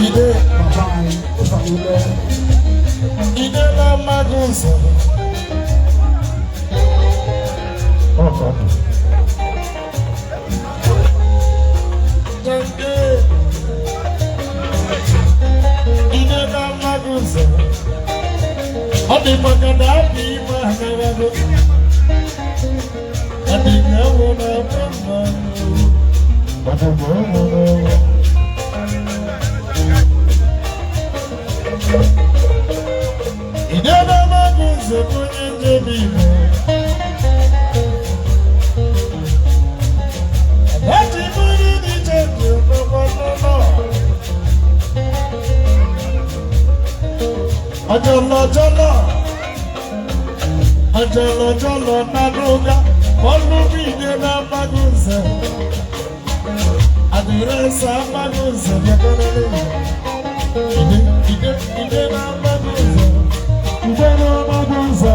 Ide Papa anyị, ụzọ niile. Ide na mmadụ ụzọ. Ọ dị. Jenge. Ide na mmadụ ụzọ. Ọ dị maka na abụ ime agarago. Ọ dị ka ewu na mma. Ọ dị ka ewu na ewu. Ide na mmadụ ụzọ bụ onye njem Igbo. Eji mmiri dị iche dị n'ụgbọ n'ụlọ. Ọjọlọ jọlọ. Ọjọlọ jọlọ nanuga. Ọlụbụ ide na mmadụ ụzọ. Adịrịsị mmadụ ụzọ bịakọrọ. Ide ide ide na mmadụ ụzọ. Ide na mmadụ ụzọ.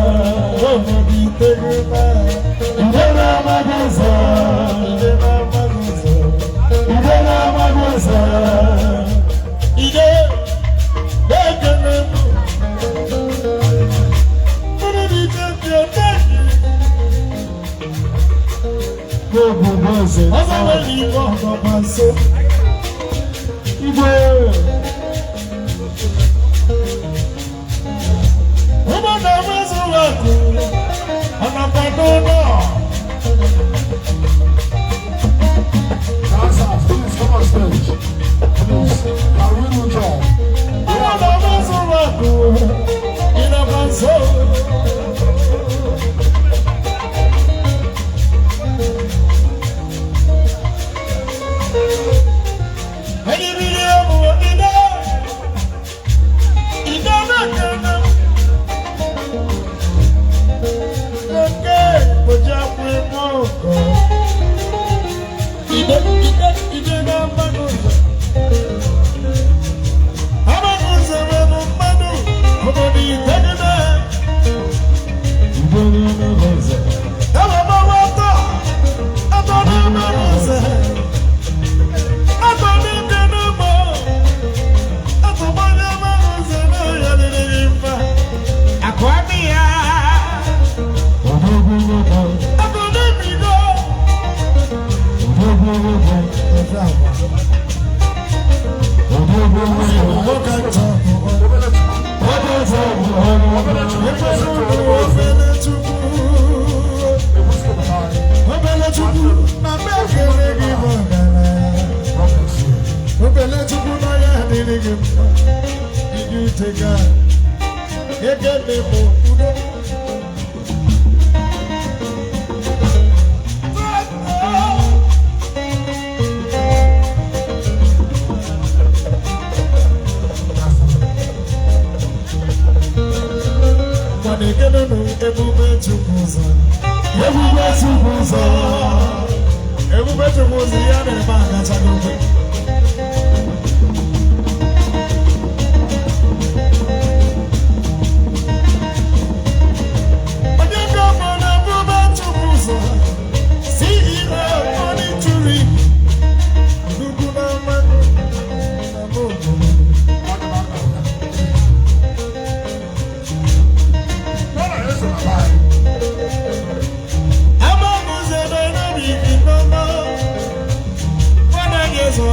Obodo iteghete. Ide na mmadụ ụzọ. Ide na mmadụ ụzọ. Ide na mmadụ ụzọ. Ide na-ekele m. Mmiri dị iche dị ote. N'obodo eze. Ọzọ nwere igwe ọnọkwa nso. Igwe. Ụmụnna m ezuru akụ. Ọnọkwa n'ụlọ. Dancers, please come on stage. Please, can we do job? Ụmụnna m ezuru akụ. Ịnọkwa nso. Edibiri ewu ide. Ide na-ekene m. Eke kpochapụ ime ọkọ. Ide ide ide na mmadụ ụzọ. Amaghị ụzọ nwere mmadụ obodo itegide. Igwe n'obodo eze. Ewe gbawa atọ. Atọ na mmadụ ụzọ. Atọ n'ike n'ugbo. Atọ gbanye mmadụ ụzọ n'ọhịa dịrị gị mma. Akụ adị ya. Odogwu nwoke. Akụ n'ebigo. Odogwu nwoke. Odogwu nwoke. Nwoke nta. Obodo eze bụ ọrụ. Obele Chukwu. Obele Chukwu na mekele gị bụ ọgaranya. Obele Chukwu na ya adịrị gị mma. Iji ute ga ekele m udo. Mana ekelenu ebube Chukwu ụzọ. Ebube Chukwu ụzọ. Ebube Chukwu ụzọ ya na-eme agachaghị okwe. Onye gọvanọ Ebube Chukwu ụzọ, CEO Monitoring, nnukwu na mmanụ na obodo. Amaghụzọ na-emebi gị n'ọma. Nwana gị ezo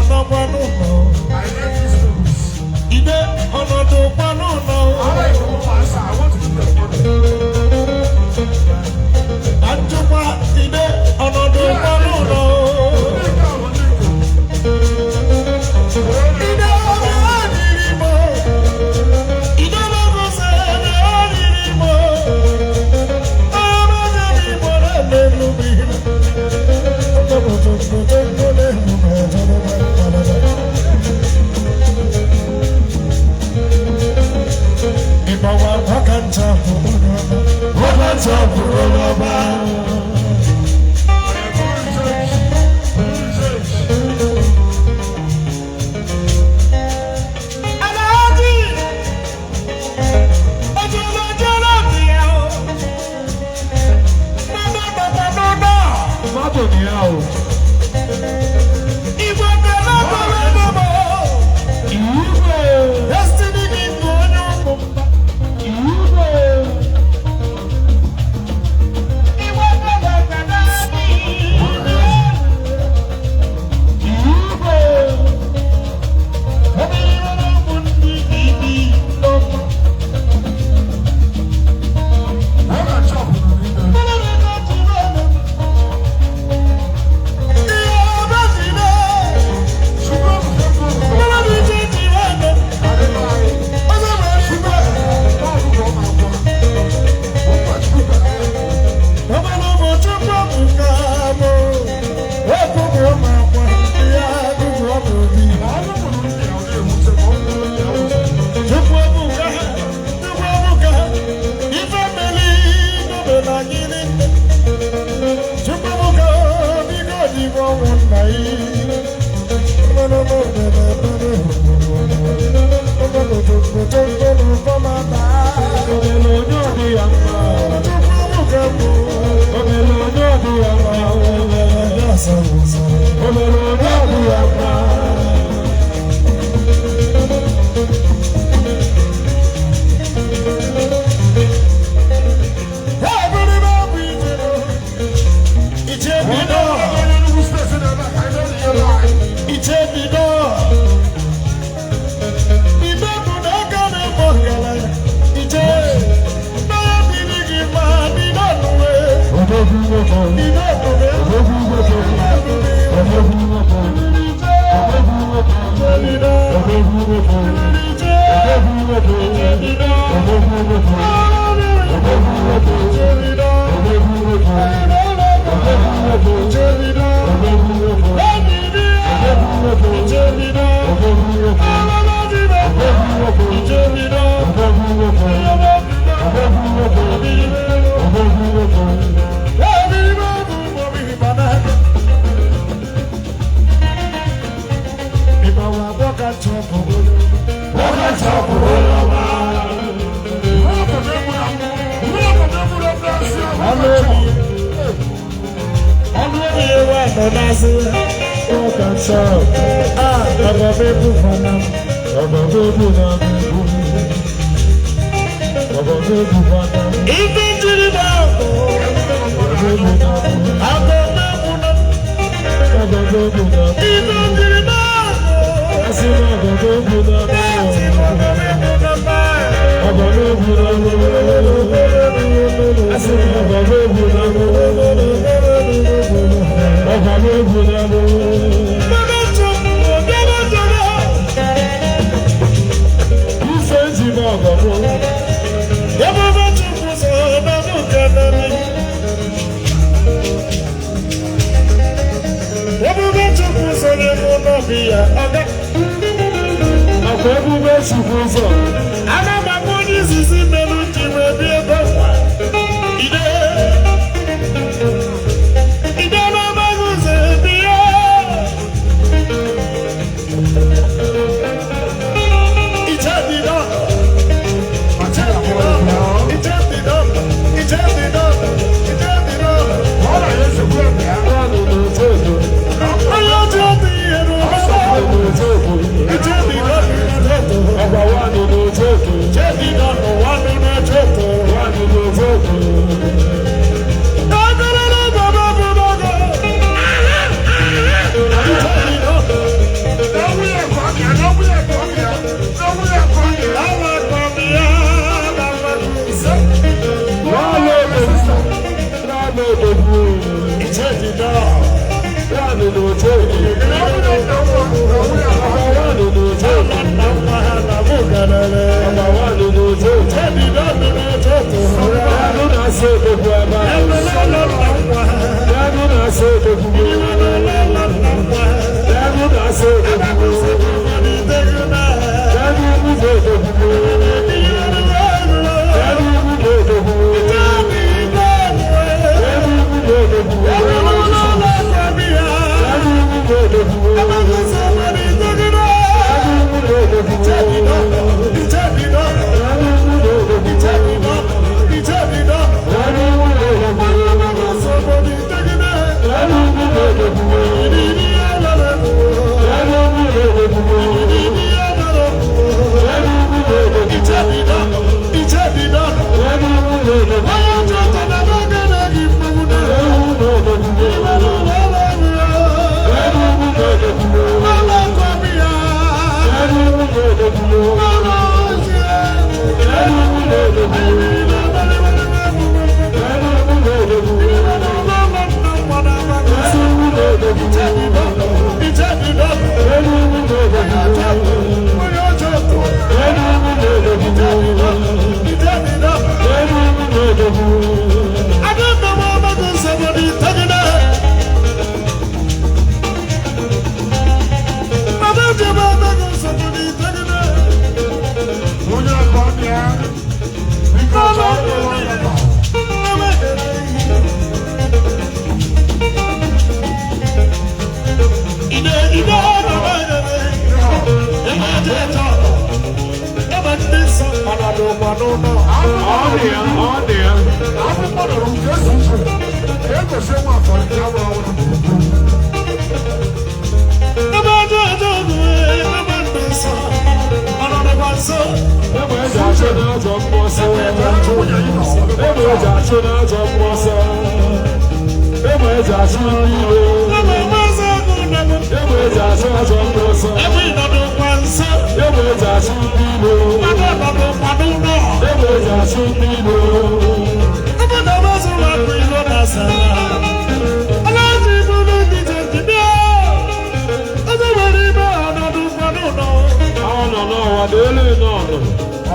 Kwado elu nọọnụ.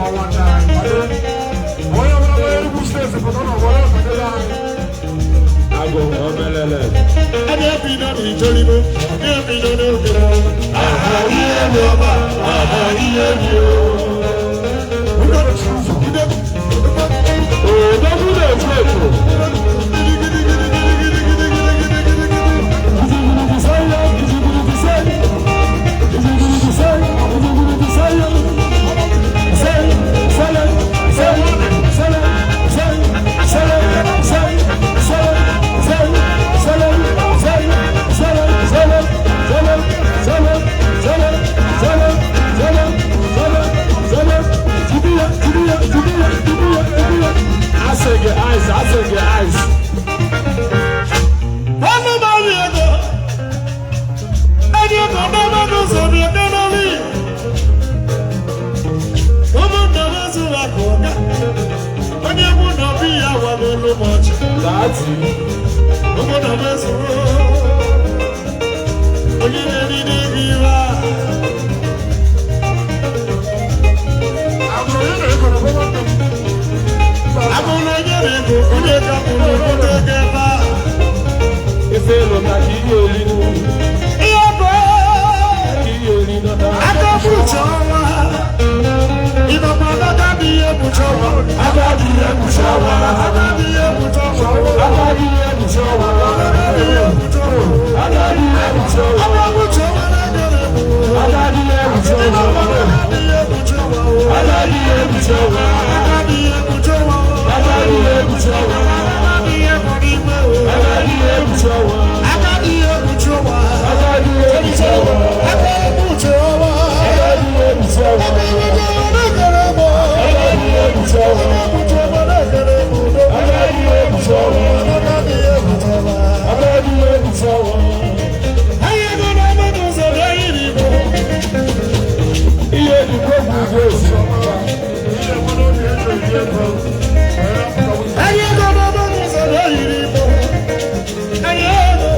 Ọnwa na kwado. Onye ọbụla nwere Enugu Steeti pụta n'ọgbọ ya kwadoro anyị. Agụ omelele. Ẹni ẹbí náà ní ìjọ́límọ́, ní ẹbí náà ní òkè wọn. Àhàrí ẹ̀rọ ọba, àhàrí ẹ̀rí o. Odogwu na-efu efu. Asị gị ice, asị gị ice. Ọnụ mmadụ ego, ẹni ego n'ọnọdụ ụzọ dị ebe n'ọlị. Ụmụnna m zụrụ akụ ọga, onye mụ na obi ya wagolu m ọchị. Laati. Ụmụnna m zụrụ, onye na-eride gị iwe a. Agbụrụ onye na-ego na gọọmenti. Abụrụ onye na-ego, onye ka bụrụ obodo gị ebe a. Ife ịlụta ka ihe eri n'ugwu. Ihe bụ Ka ihe eri nọta. aka kpuchi ọnwa. Ịnọkwa n'aka dị ihe kpuchi ọnwa. Aka dị ihe kpuchi ọnwa. Aka dị ihe kpuchi ọnwa. Aka dị ihe kpuchi ọnwa. Aka dị ihe kpuchi ọnwa. Aka dị ihe kpuchi ọnwa. Aka kpuchi ọnwa na-egere m. Aka dị ihe kpuchi ọnwa. Aka dị ihe kpuchi ọnwa. Aka dị ihe kpuchi ọnwa. Aka dị ihe kpuchi ọnwa. Aka dị ihe kpuchi ọnwa. Aka dị ihe kpuchi ọnwa. Aka dị ihe kpuchi ọnwa. Aka dị ihe kpuchi ọnwa. Aka dị ihe kpuchi ọnwa. Aka kpuchi ọnwa. Aka dị ihe kpuchi ọnwa. Aka kpuchi ọnwa na-egere m. Aka dị ihe kpuchi ọnwa. Aka kpuchi ọnwa na-egere m. Aka dị ihe kpuchi ọnwa. Aka dị ihe kpuchi ọnwa. Aka dị ihe kpuchi ọnwa. Anyị ego na-amaghị ụzọ bịa iri igbo. Ihe dịkwa egwu ugwu ezi. Ihe nwere obi eji eri ego. Onye apụta nwunye. Anyị ego na-amaghị ụzọ bịa iri igbo. Anyị ego.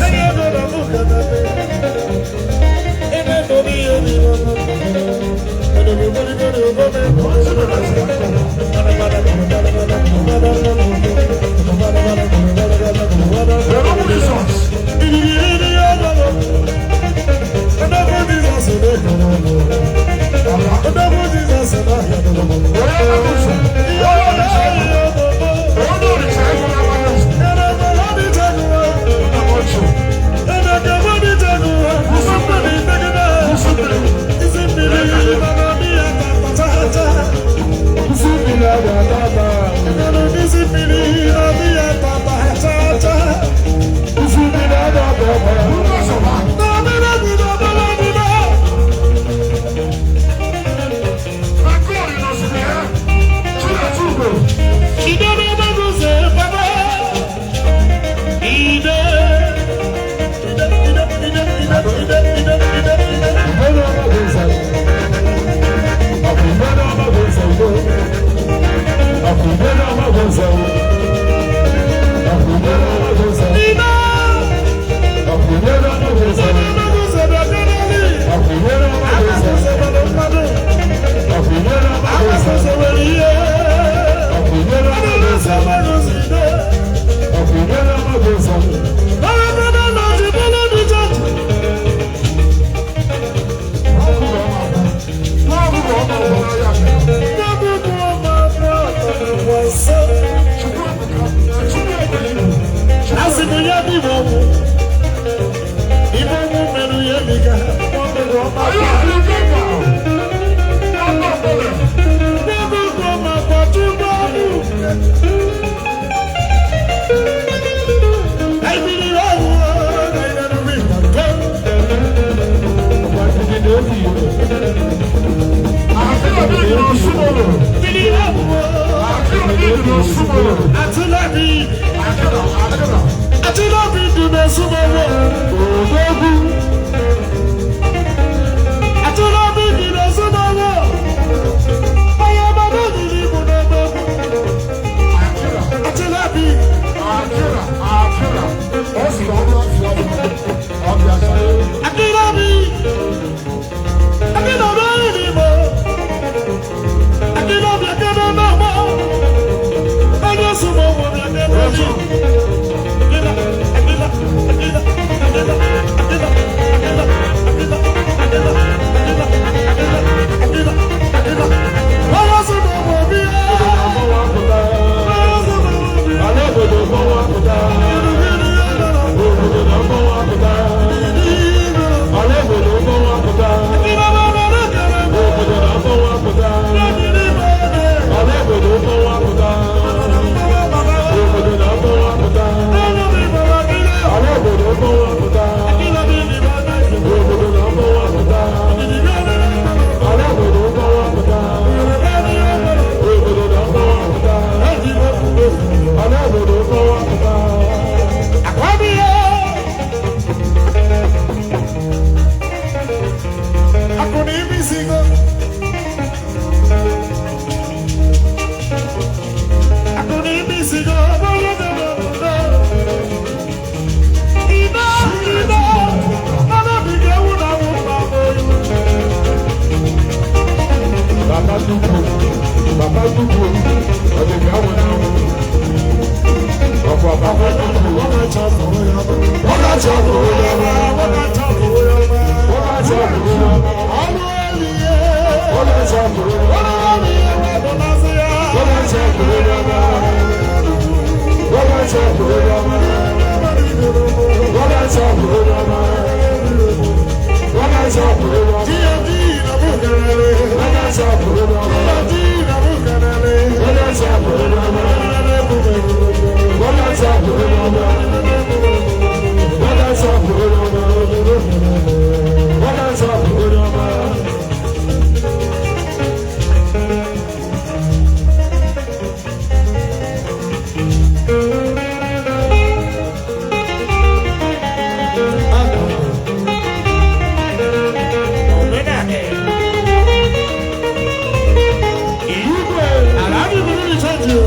Anyị ego na mụ ka na be. Ebe ebe ihe dị n'ọnụ. Were Jizọs. Were ụzọ. Onye orisa ego na-amaghị ụzọ. Nna m ochie. Isi mmiri a ga-ata ata. Isi mmiri a ga-ata ata. Ụzọ ha. Na goolu nọsiri ya. Chineke ugo. Ìgbẹ́ni ọmọ kò sọ. Ọ̀kùnrin ọmọ kò sọ. Ọ̀kùnrin ọmọ kò sọ. Ọ̀kùnrin ọmọ kò sọ. Ọ̀kùnrin ọmọ kò sọ. Ọ̀kùnrin ọmọ kò sọ. Ọ̀kùnrin ọmọ kò sọ. Ọ̀kùnrin ọmọ kò sọ. Ọ̀kùnrin ọmọ kò sọ. Nwa ọkụkọ ọma ọgbọ ya mere. Chukwu ebuka. Chukwu ebuka ibu. Asị m ya bụ ibe ọnwụ. Ibe ọnwụ mere ya ebiga. Are you a believer? Ọkọ ọbụla. Ọ̀pọ̀ ìdílé ó fi yọ. Àti òbí ìdùnnú súnmọ́lò. Àti òbí ìdùnnú súnmọ́lò. Àkàrà àkàrà. Òdógún. Àkàrà àkàrà àkàrà. Ó sì lọ́ bá fi ọ̀bẹ. Ọ̀bẹ àṣàyè. Akirabi, Akụnimisigo. Akụnimisigo. Ida, ida, anabiga ewu na awụ mba oyi. Bàbá dúpọ̀, bàbá dúpọ̀, ọ̀dẹ̀gẹ̀ àwọn náà. Ọ̀pọ̀ bàbá dúpọ̀. Wọ́n máa chọpụ onye ọma. Wọ́n ká chọpụ onye ọma. Wọ́n máa chọpụ onye ọma. Wọ́n ká chọpụ onye ọma. Ọnụ elie. Wọ́n ká chọpụ onye ọma. Ọnụ elie wee bụ n'azụ ya. Wọ́n ká chọpụ onye ọma. Wọ́n ká chọpụ onye ọma. Wọ́n ká chọpụ onye ọma. Wọ́n ká chọpụ onye ọma. G&G na mụ kelele. Wọ́n ká chọpụ onye ọma. G&G na mụ kelele. Wọ́n ká chọpụ onye ọma. Wọ́n ká chọpụ onye ọma. Wọ́n ká chọpụ onye ọma. Wọ́n ká chọpụ onye ọma. Alhaji buru ni change o.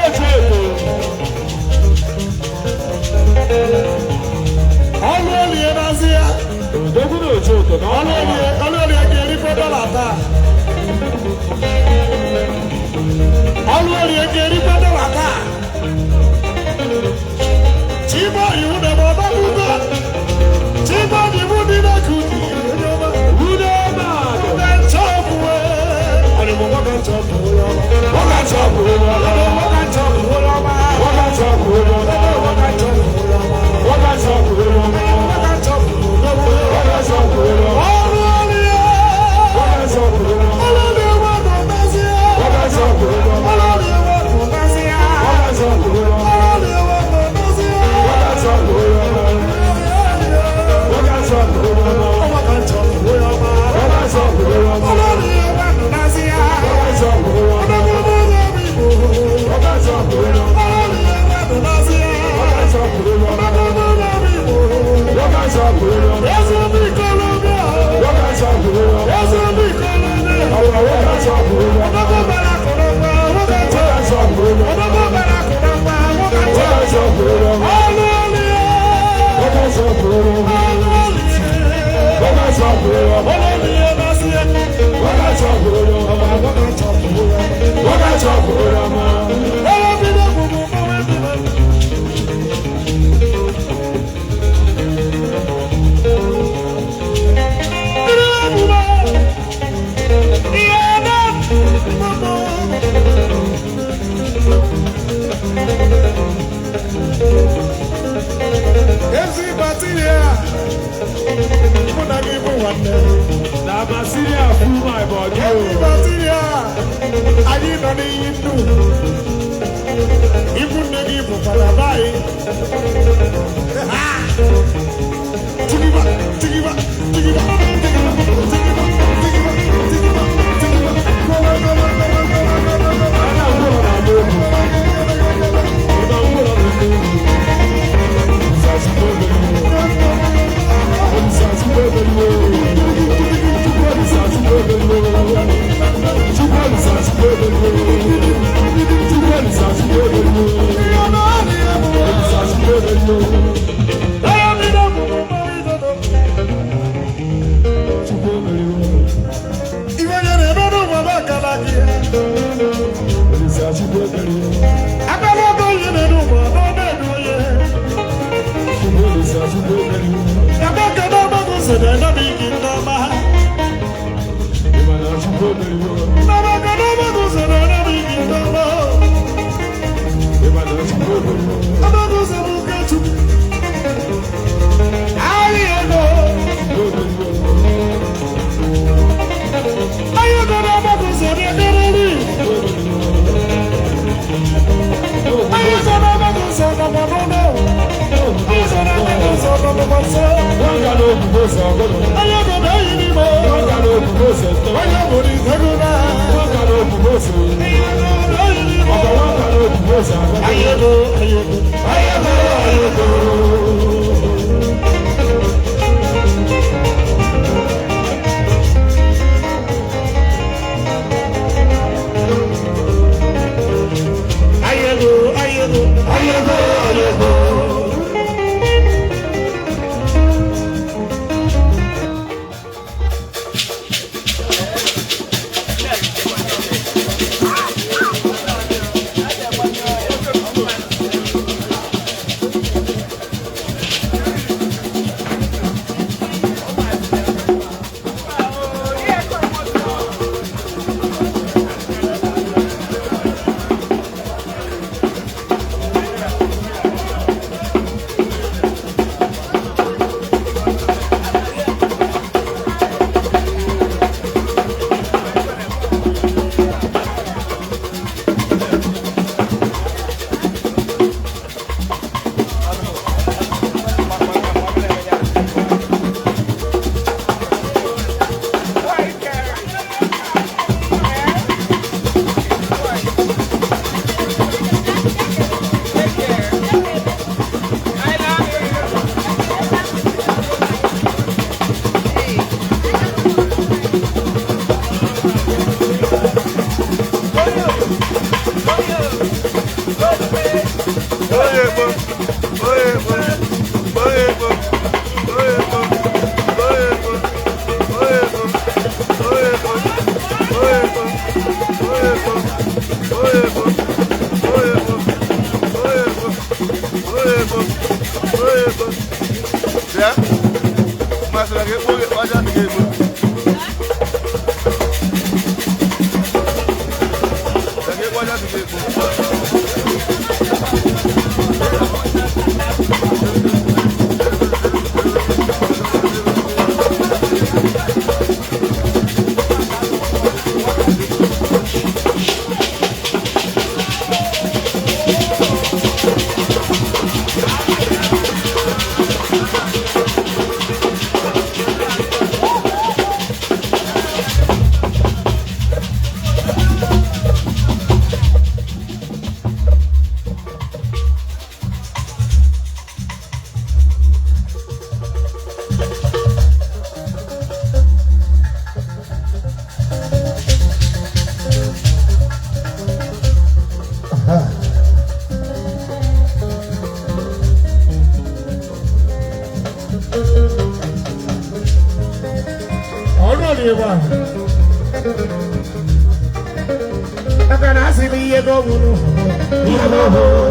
N'otu eto. Ọlụ olie n'azị ya. Odogwu n'otu eto na Ọlụ ọlụ olie, ọlụ olie ga-erikwa dọla taa. Ọlụ olie ga-erikwa dọla taa. Chibo iwu na ebe ọba bugo. Chibo iwu dị n'otu onye ọma. Ude mmadụ. Nwoke nchọpụ wee. Ọlụ bụ nwoke nchọpụ onye ọma. Nwoke nchọpụ onye ọma. Ọlụ nwoke nchọpụ onye ọma. Nwoke nchọpụ onye ọma. Ọlụ nwoke nchọpụ onye ọma. Nwoke nchọpụ onye ọma. Nwoke nchọpụ onye ọma. Nwoke nchọpụ onye ọma. Ọlụ olie. Nwoke nchọpụ onye ọma. Ọlụ olie nwoke n'ezie. Nwoke nchọpụ onye ọma. Ọlụ olie nwoke n'ezie. Nwoke nchọpụ onye ọma. Ọlụ olie nwoke n'ezie. Nwoke nchọpụ onye ọma. Nwoke nchọpụ onye ọma. Nwoke nchọpụ onye ọma. Nwoke nchọpụ onye ọma. Ọlụ olie nwoke n'ezie. Nwoke nchọpụ onye ọma. Ọlụ Nwoke nchọpụ onye ọma. olie nwoke n'ezie. Nwoke nchọpụ onye ọma. Nwoke nchọpụ onye ọma. Nwoke nchọpụ onye ọma. Ọwụwa nwoke nchọpụ onye ọma. Nwoke nchọpụ onye ọma. Nwoke nchọpụ onye ọma. Nwoke nchọpụ onye ọma. Nwoke nchọpụ onye ọma. Nwoke nchọpụ onye ọma. Nwoke nchọpụ onye ọma. Ezi bacteria, mụ na gị bụ nwanne. Na Basilia full my body. Ezi bacteria, anyị nọ n'iyi ndụ. Ikwu nne gị bụ fada anyị. Tigiba, tigiba, tigiba, tigiba, tigiba, tigiba, tigiba, tigiba. Gowa, gowa, gowa, gowa, gowa, gowa. Ana ngwụrọ na-agba egwu. Ụda ngwụrọ na-agba egwu. Olisa Chukwu ebeliwo. Olisa Chukwu ebeliwo. Chukwu Olisa Chukwu ebeliwo. Chukwu Olisa Chukwu ebeliwo. Chukwu Olisa Chukwu ebeliwo. Olisa Chukwu ebeliwo. Chukwu ebeliwo. Iwe nyere ebe n'ụwa bụ akara gị. Olisa Chukwu ebeliwo. Akara ogo onye na-enu ụwa bụ ọ na-edu onye. Chukwu Olisa Chukwu ebeliwo. Ebe kedu ọgbakọ soro ebe igi ndị ọma. Ị ma na Chukwu ebeliwo. Ebe kedu ọgbakọ soro ebe igi ndị ọma. Ị ma na Chukwu ebeliwo. Ọgbakọ soro ụka Chukwu. Ahịa ego. Chukwu ebeliwo. Ahịa ego na ọgbakọ soro ebe nri. Ahịa ego na ọgbakọ soro ọgbakọ n'ụlọ. Ahịa ego na ọgbakọ soro ọgbakọ nsọ. Nwanga n'obubo sọ ọgọdọ. Ahịa ego na eyi n'ime. Nwanga n'obubo sọ tọ. Onye bụrụ ego na. Nwanga n'obubo sọ. Ahịa ego na eyi n'ime. Ọkọ nwanga n'obubo sọ agọdọ. Ahịa ego, ahịa ego. Ayé go, ayé go. Ahịa ego, ahịa ego. Ayé go, ayé go. Ahịa Bịa, masịrị gị ekpo ọja dị gị ekpo. Bịa gị ekpo ọja dị gị ekpo. Ọ̀nà lè wà. Maka na asị m ihe gọbụrụ. Ihe gọbụrụ.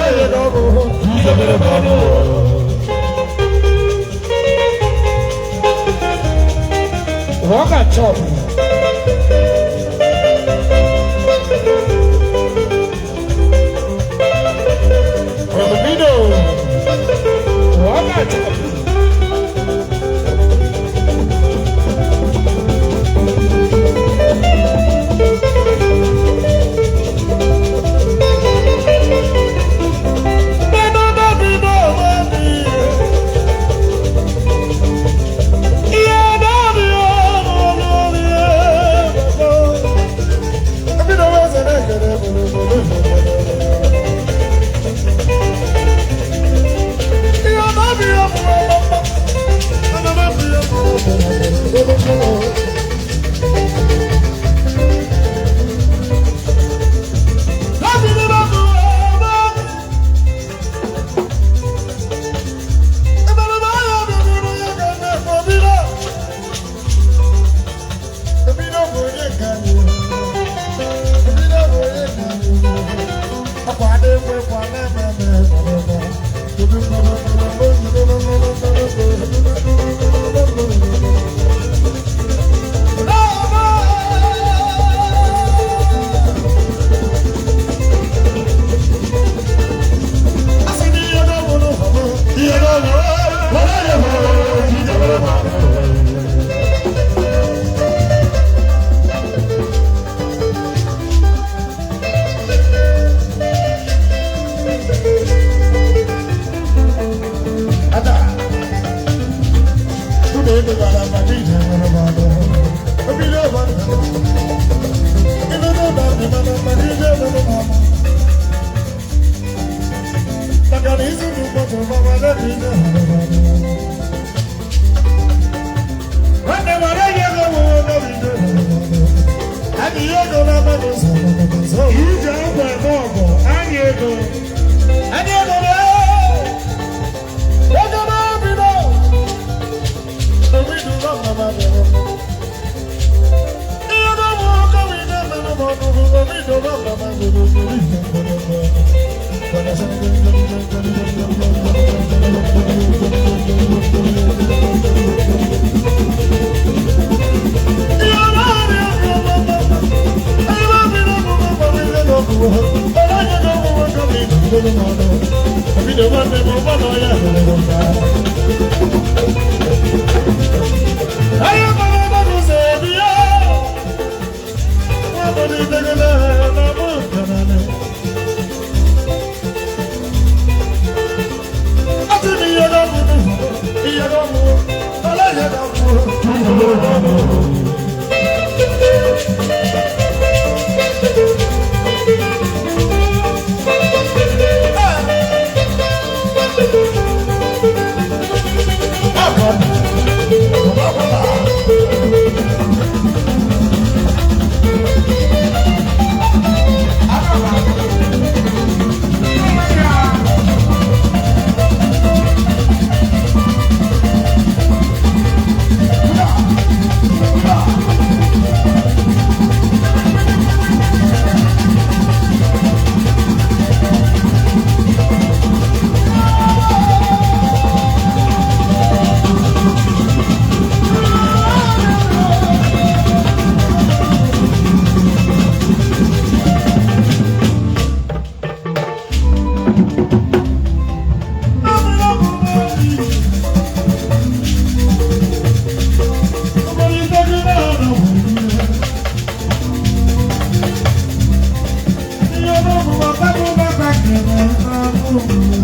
Ihe gọbụrụ. Ihe gọbụrụ. Wọ́n kà chọ̀pù. Ọ̀bìnrin wọ́n kà chọ̀pù. Ije ọgwụ eme ọgụ, anyị ego. Thank Thank you.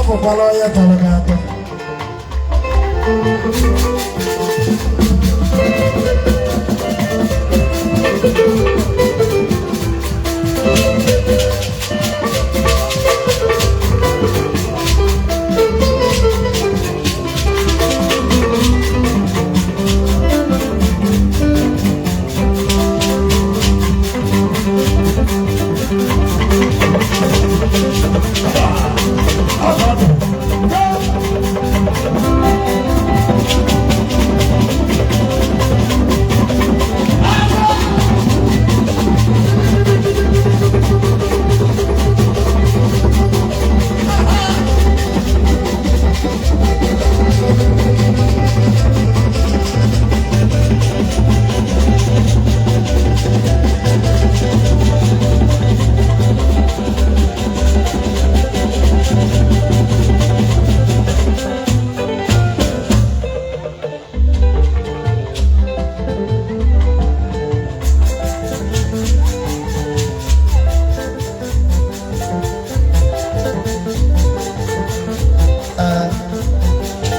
Hapụkwala onye tọrọ gị atọ.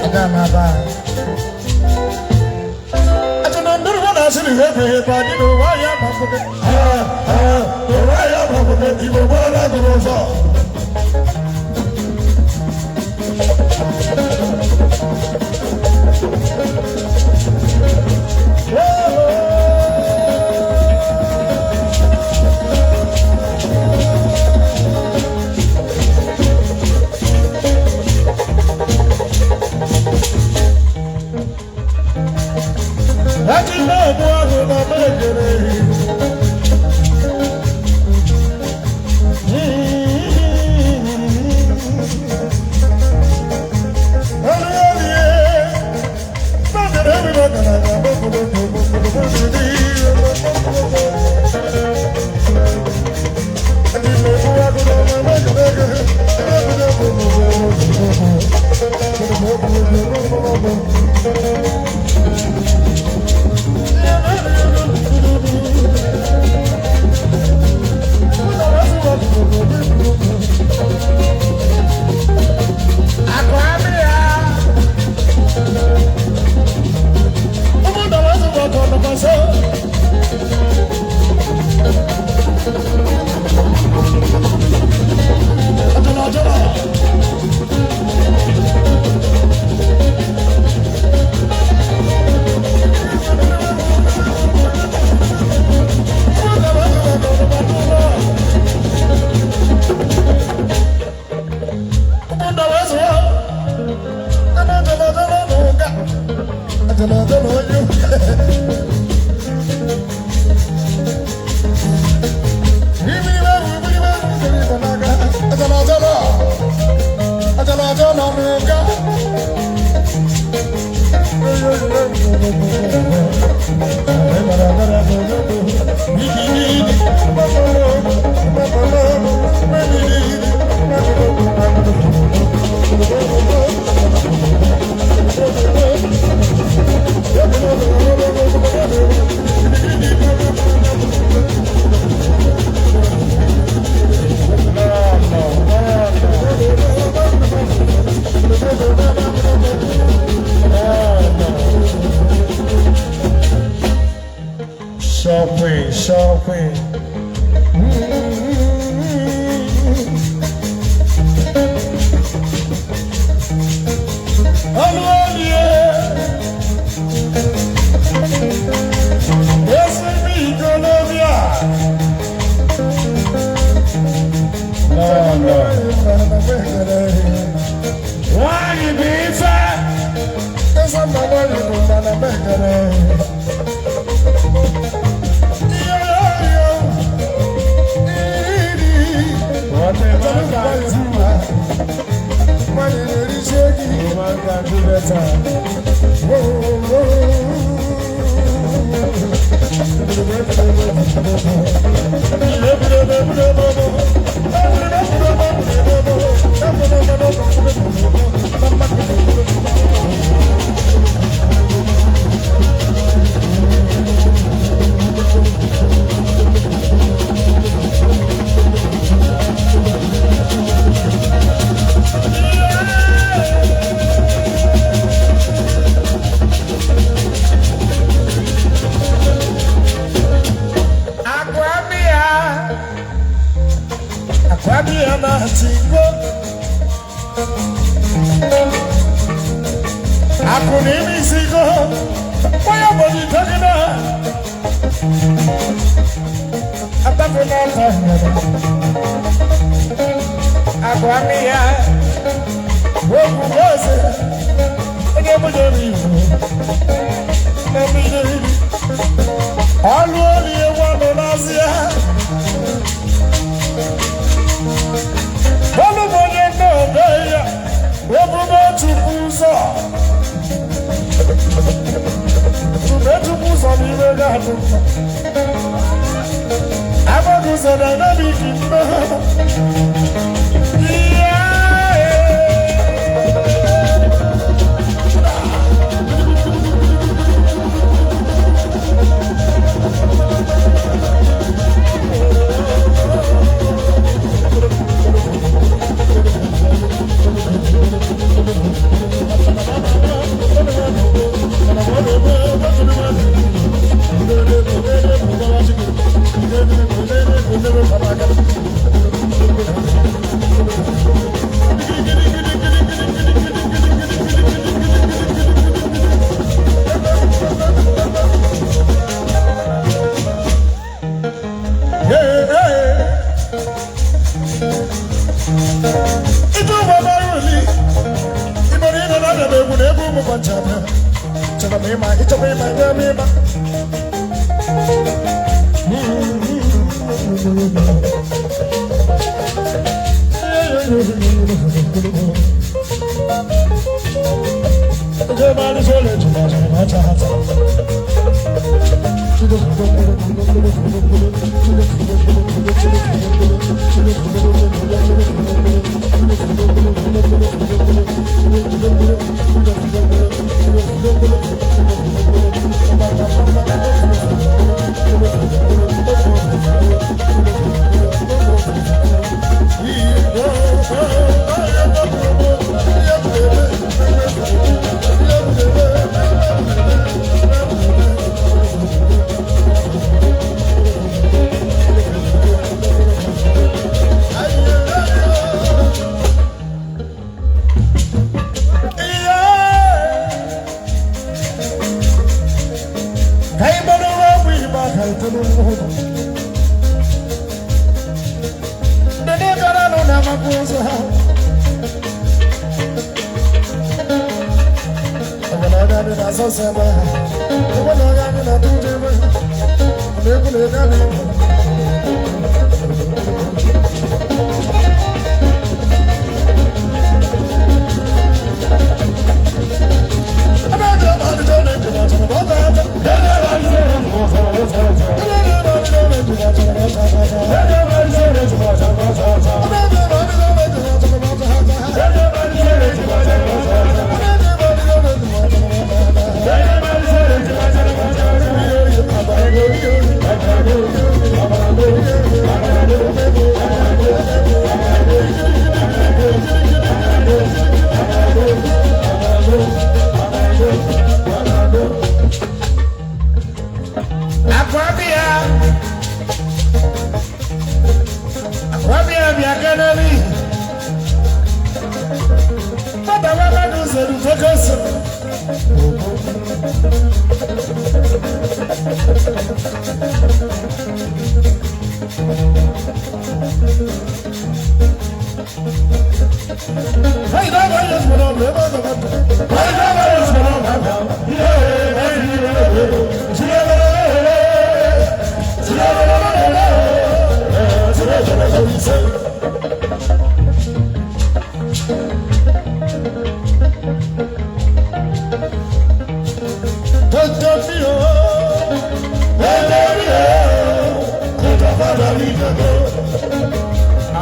Aga m aba. Achọna ndụrụ mụ na-asịrị ha ekweghị ekwe adị n'ụwa ya ma mkpụrụ. Ụwa ya ma mkpụrụ Igbo gbara gụrụ ụzọ. Eti na-egbu agụ na mekere. Shopping, shopping. No, no. Nwanyị bụ ife. What a man can do, woman can do better. Yeah. Akwamia, Wokuweze, onye mụnyere iwu, na mmiri, ọlụ olie nwanụ n'azịa. Olu m onye nne ya, ebube Chukwu ụzọ. Ebube Chukwu ụzọ n'ime ga-adụ mma. Amaghị ụzọ dynamic mma.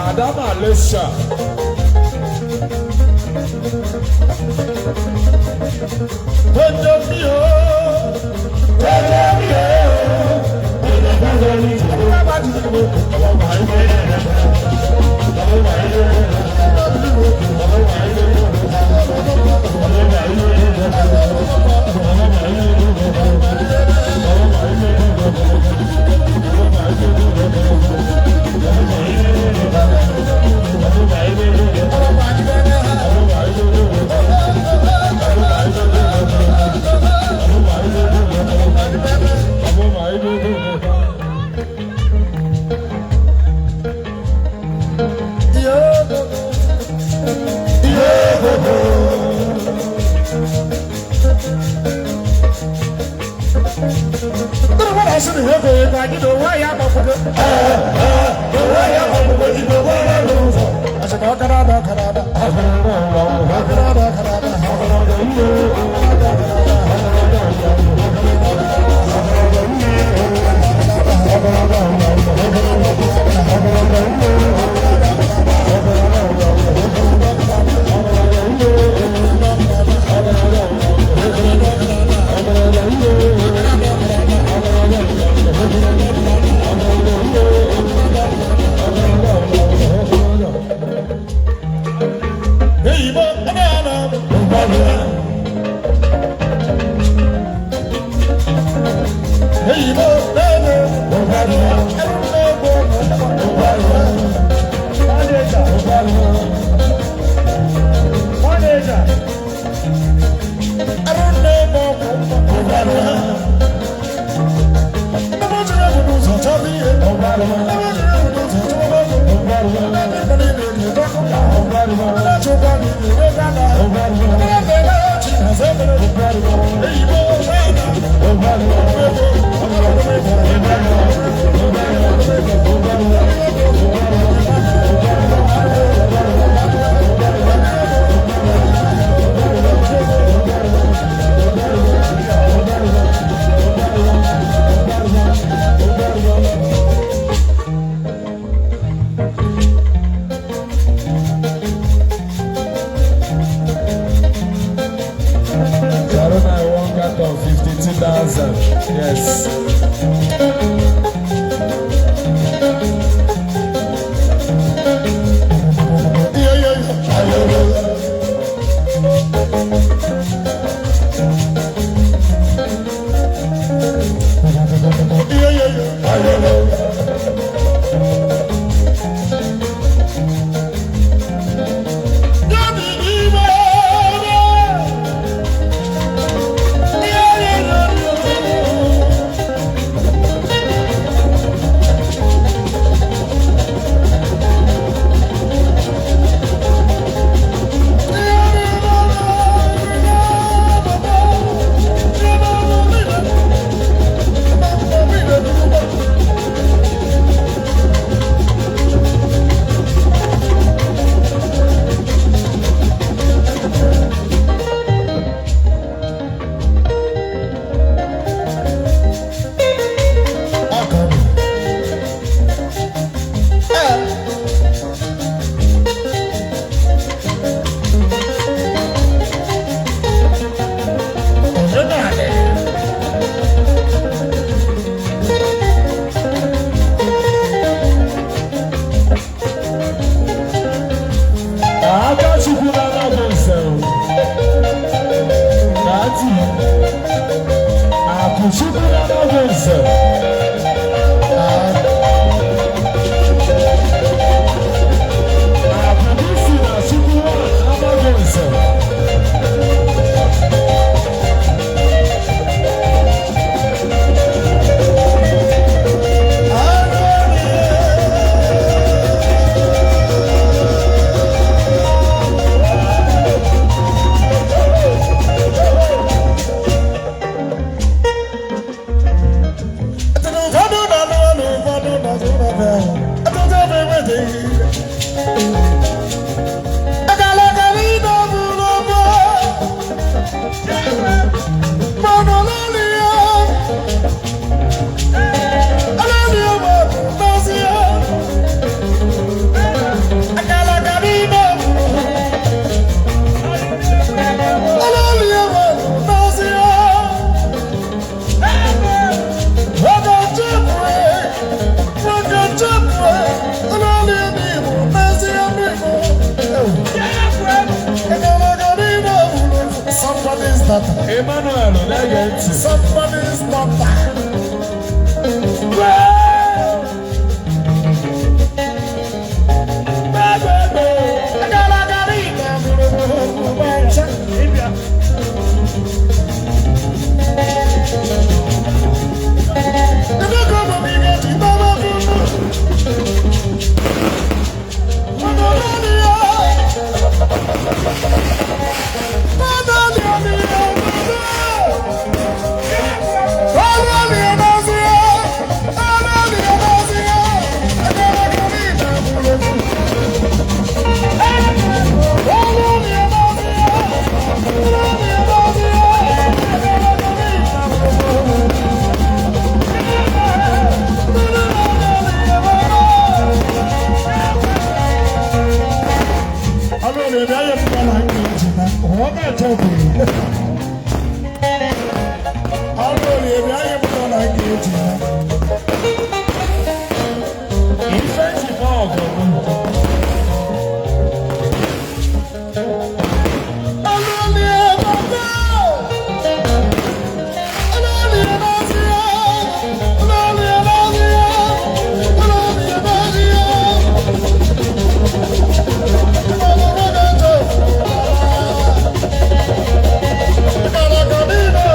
Adama Lesha. Yeah. Corona one carton 52,000. Yes. Aka Chukwu na-anaghị nse o. Na ntị. Akụ Chukwu na-anaghị nse. Akụ gị si na Chukwu anaghị nse. Somebody's daughter. Emmanuel na-ege ntị. Somebody's daughter. Oh, Wọ́n náà tọ́ bùrù. Ọrụ olie anyị mụtara na anyị ga-eji ha. Ife ji mọ ọgọ bụ. Ọrụ olie bàbá. Ọrụ olie n'azị ya. Ọrụ olie n'azị ya. Ọrụ olie n'azị ya. Ọrụ olie n'azị ya. Ịmara ka niile.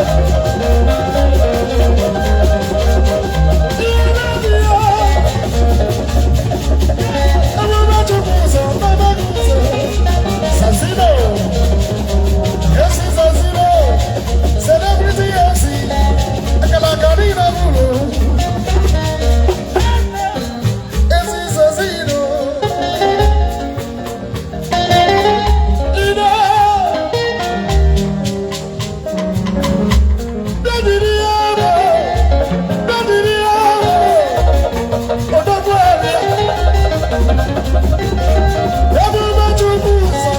Ihe n'azị ya. Ebube Chukwu ụzọ, bàbá gị ụzọ. Sazino. MC Sazino. Celebrity MC. Akalaka niile bụrụ. MC Sazino. Ide. Daddy Yaro. Daddy Yaro. Odogwu Abịa. Ebube Chukwu ụzọ.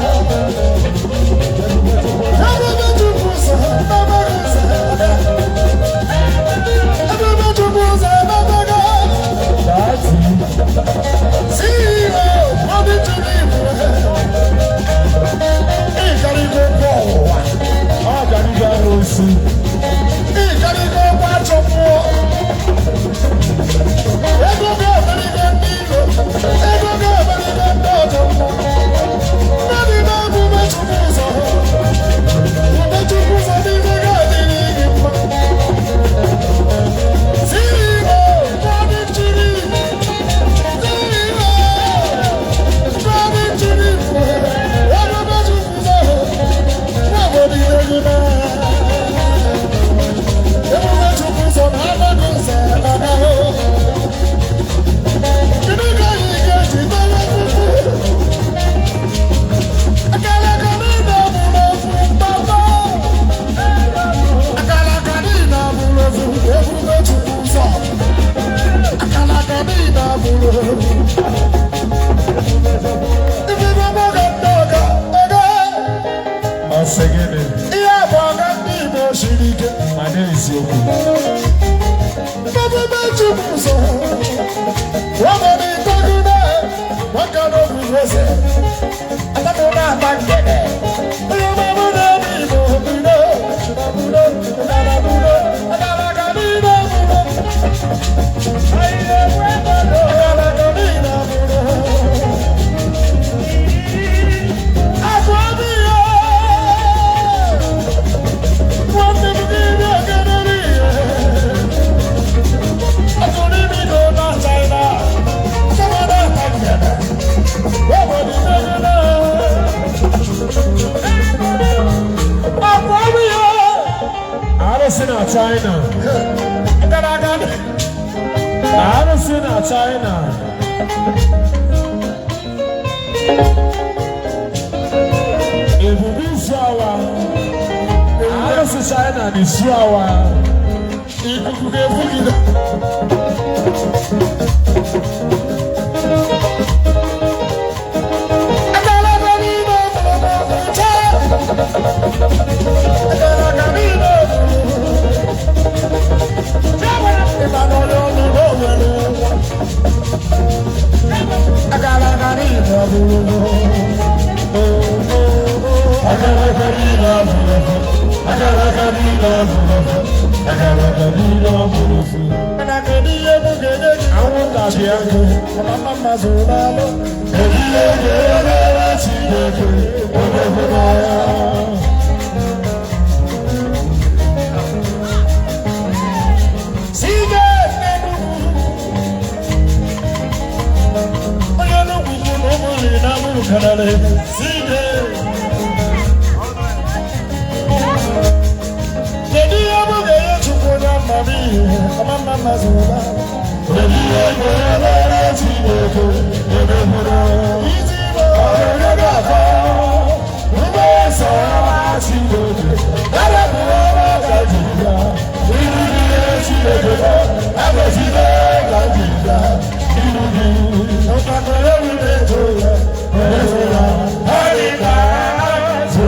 Ebube Chukwu ụzọ, bàbá gị ụzọ. Ebube Chukwu ụzọ, bàbá gị. Láti CEO, Bobby Chukwu. Ịkarịgo ụgwọ ụwa. ọganihu arụsị. Ịkarịgo ụgwọ ajọ mmụọ. Ego ga-emerigo ndị iro. Ego ga-emerigo ndị ọjọ mmụọ. Mmadụ na-ebube Chukwu ụzọ. Ebube Chukwu ụzọ n'ime ga-adịrị gị mma. CEO, Bobby Chukwu. CEO, Bobby Chukwu. Ebube Chukwu ụzọ. Nwa obodo ire gị na. Ebube Chukwu ụzọ na amaghị ụzọ agahụ. Kedu ka anyị ga-eji mere fufu? Akalaka niile bụrụ ofu papa. Akalaka niile bụrụ ofu Ebube Chukwu ụzọ. Akalaka niile bụrụ ofu. Ibido mmadụ ndị ọga ọga. Ọsị gịnị? Ihe bụ ọga ndị Igbo siri ike. Ma na-eziokwu. Ebube Chukwu ụzọ. Obodo itogide, nwoke n'obi eze. Atapụ na-ata ngene. Onye ọmụmụ na-ebi Igbo bido, bido, bido, bido, akalaka niile bido. Akalaka niile bido. Akụ obi ya. Nwanne m gị bịa kedere ihe. Arụsị na China. Arụsị na China. Ebube isi awa. Arụsị China na isi awa. Ikuku ga-ebugide. Akalaka niile bụrụ n'ọgwụcha. Akalaka niile bụrụ. Ịma na onye ọlụ na o nwere ụgwọ. Akalaka niile bụrụ. Akalaka niile bụrụ. Akalaka niile bụrụ. Akalaka niile bụrụ. Mana kedu ihe m ga-enye gị? Anwụnta bịa. Mama mma zụrụ n'alụ. Kedu ihe ga-emere Chineke onye hụrụ ya? Sige n'Enugwu. Onye Enugwu bụ na ụmụ nri na mụrụ karịrị. Sige. Kedu ihe m ga-enye Chukwu onye amamihe? Ọma mma mma zụrụ n'alụ. Kedu ihe ga-emere Chineke onye hụrụ ya? Iji bụ Onye ga-akọ mmeso ọma Chineke, arapụrụ ọma ka ji ya. Iru gị ihe Chineke nọ, agọzile ka ji ya. Iru gị, ọkpakọrọ ewu na-eto ya. ezo ya, ọ dị ka azụ.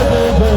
Abra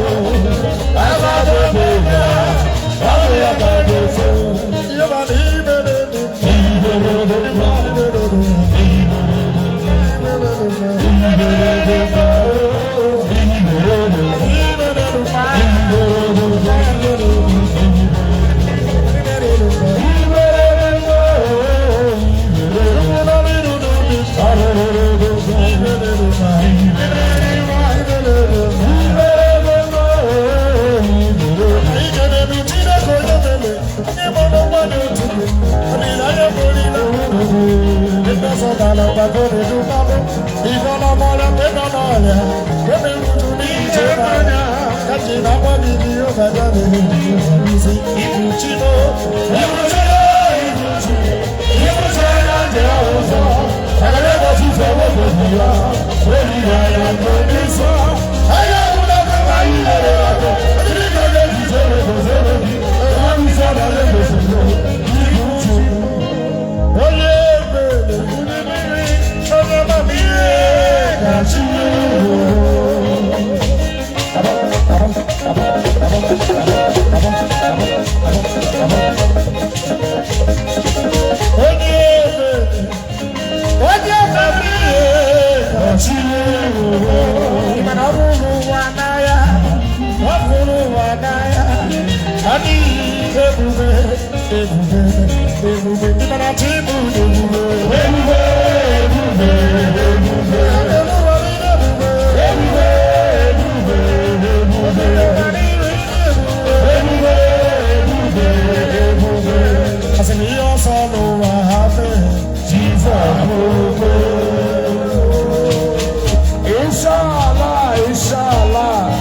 Inshallah, inshallah.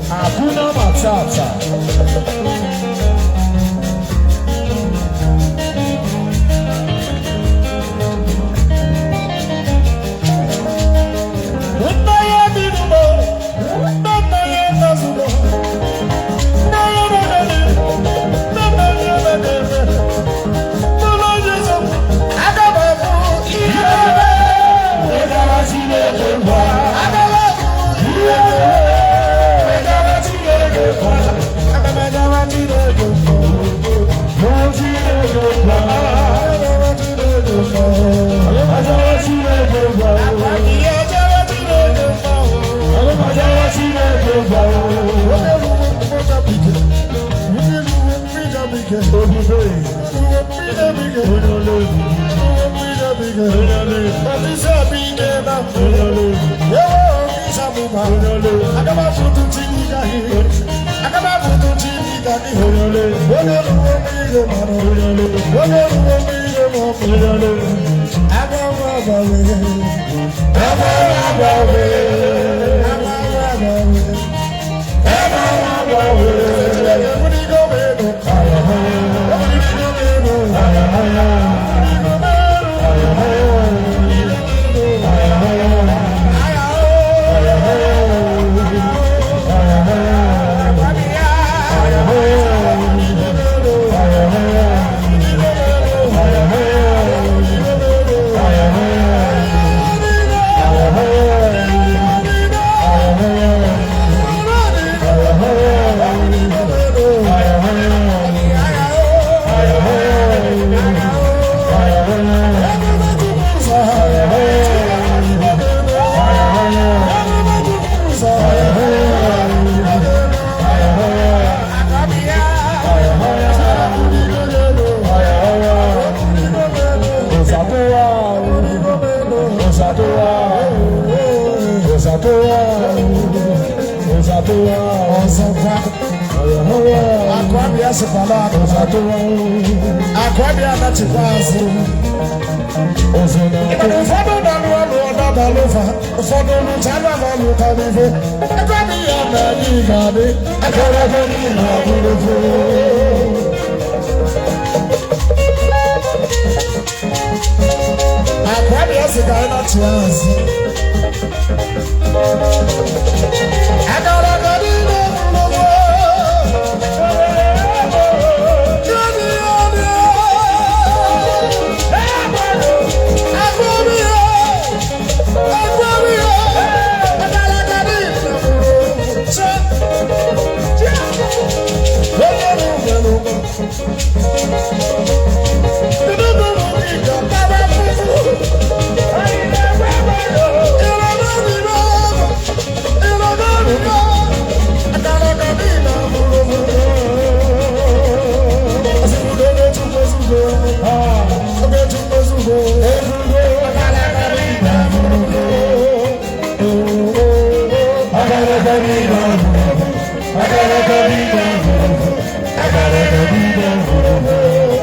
Hakuna Matata.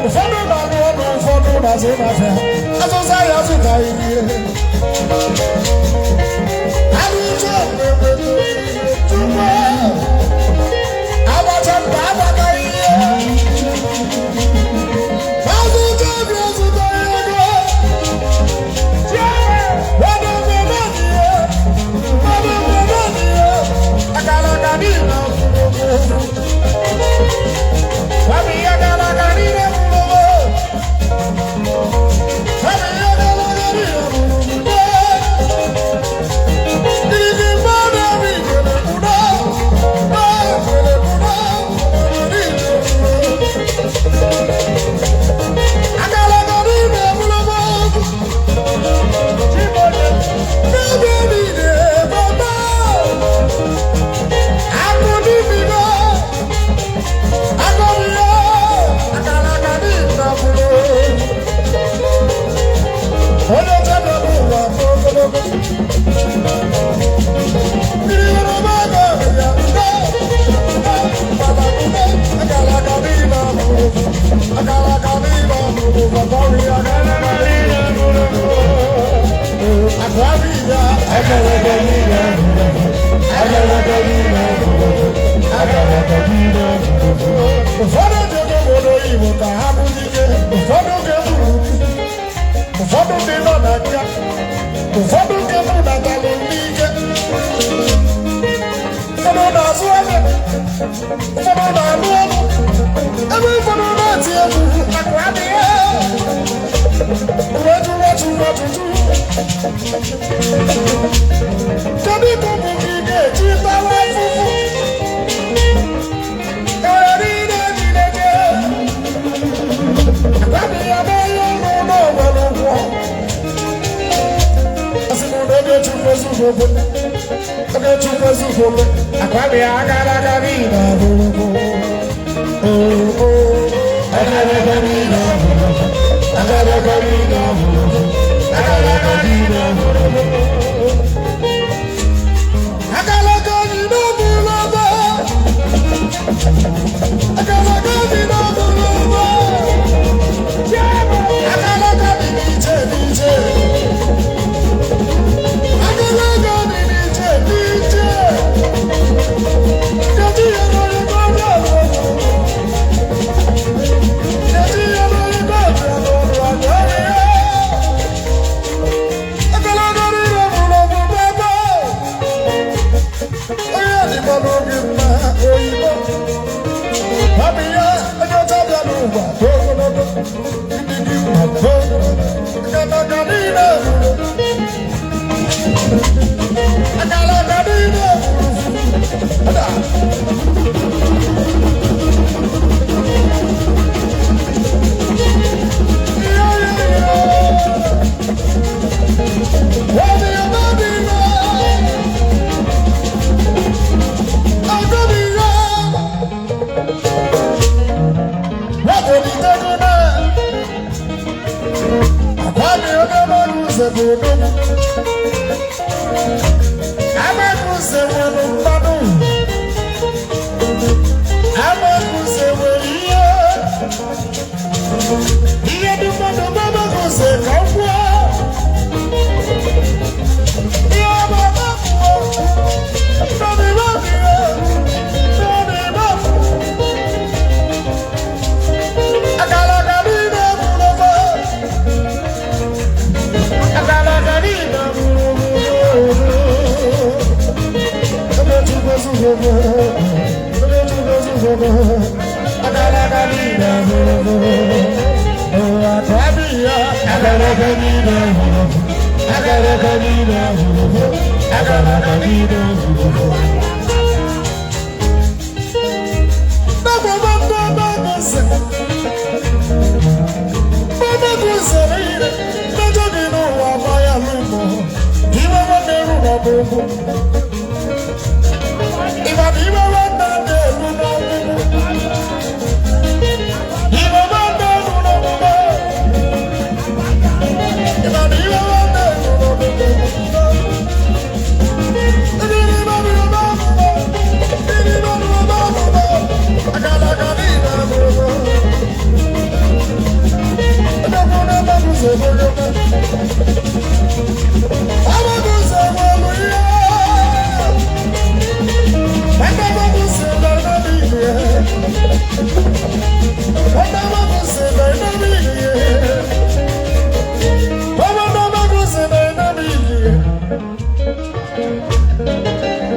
Ụfọdụ na-alụ ọrụ, ụfọdụ na-azụ n'afịa, azụza ya azụta ihe. Alụjọ mgbe tupu abacha mba agbata ihe. Azụta obi azụta ego. Wọ́n mú náà nìyẹn. Wọ́n mú náà nìyẹn. Àkàlàkà ní ìlànà òfurufú. Ụfọdụ ndị obodo oyibo ka ha bụrụ ike, ụfọdụ ga-eburu, ụfọdụ ndị nọ na nga, ụfọdụ nke budatalụ ndị ike, ụfọdụ na-azụ ahịa, ụfọdụ na-alụ ọrụ, ebe ụfọdụ na-eti egwu. Akụ adịghị wetu wetu wetutu. Kedu ka ụmụ gị ga-eji tawa afụfụ? Ewere niile niile gị akwadịghị ebe ihe ọrụ n'onwere ụgwọ. Asị m na oge Chukwu ezughị okwe, oge Chukwu ezughị okwe, akwadịghị agara aga niile abụrụbụ. Oo, agara aga niile abụrụbụ, agara aga niile abụrụbụ, agara aga niile abụrụbụ. Agara aga niile abụrụbụ. Agara aga niile abụrụbụ. Agara aga dị n'iche n'iche. Agalaga dị n'iche n'iche. Kedu ihe mere ka ọ bịa ọrụ? Kedu ihe mere ka ọ bịa ọrụ agaghị ya? Agalaga niile bụrụ ọbụbụ ebe. Onye dịkwa n'oge mma oyibo. Ọ bụ ya onye ọcha bịa n'ụwa too ogologo. Ndị gị nwa too ogologo. Agalaga niile bụrụ. Agalaga niile bụrụ. Ọda. Ihe dị mmadụ mmadụ ka m kwuo. Ihe ọma kwuo.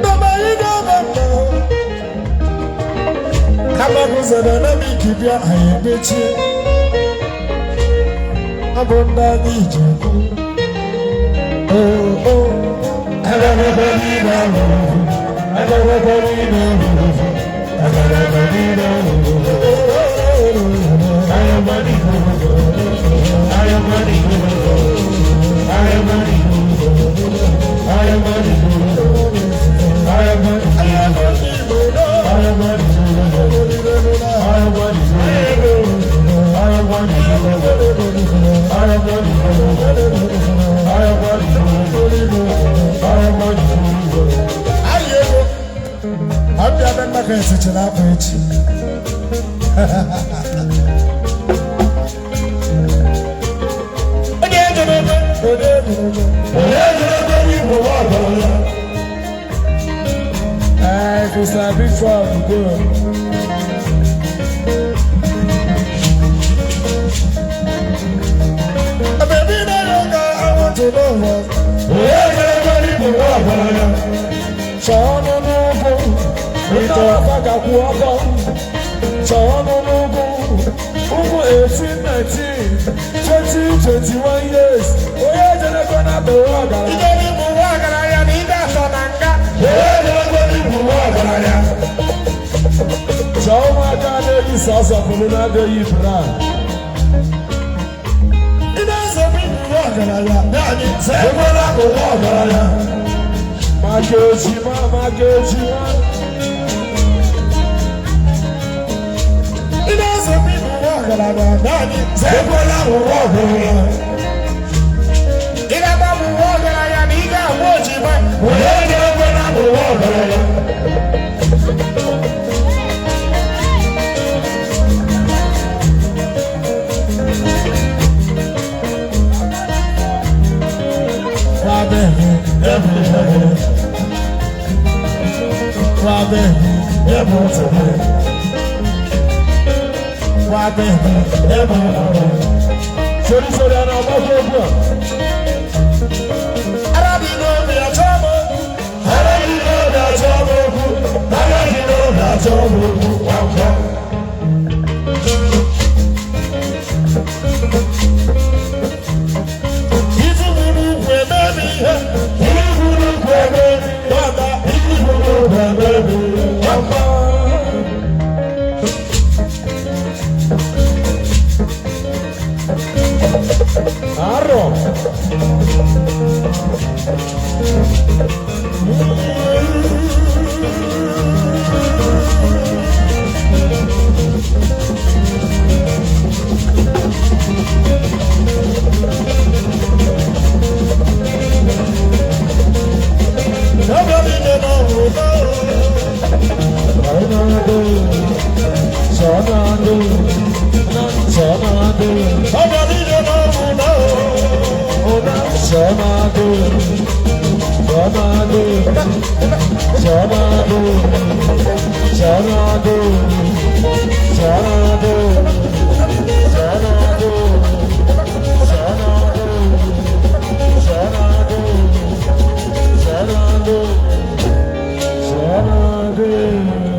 Kama anyị emechie ọ bụ ndị anyị ji ekwu oo Ụmụ 18, 19, 20, 21 years. Onye jerekwa na bụ ọgaranya. Ije n'ime ụwa ọgaranya na ide atọ na nga. Onye jerekwa n'ime ụwa ọgaranya. Chọọ ụmụaka na-eyi sọsọ pụrụ na-adịghị bra. Ị na-ezebe ụwa ọgaranya. Naanị zekwala ụwa ọgaranya. Maka ejima, maka ejima. Ị na-ezebe ụwa ọgaranya. Naanị zekwala ụwa ọgaranya. Ị ga-agba m ụwa ọgaranya na ị ga-agba ojima. Onye jerekwa na ụwa ọgaranya. Sori sori a na-agbakọ okwu a. Ara dị n'obi achọ m okwu. Ara dị n'obi achọ m okwu. Ara dị n'obi achọ m okwu. Kwamkwam. Ifu gburu ukwu eme m ihe. Ifu gburu ukwu eme m ihe. Dọta. Ifu gburu ukwu eme m ihe. Kwamkwam. Arọ. Shanadu.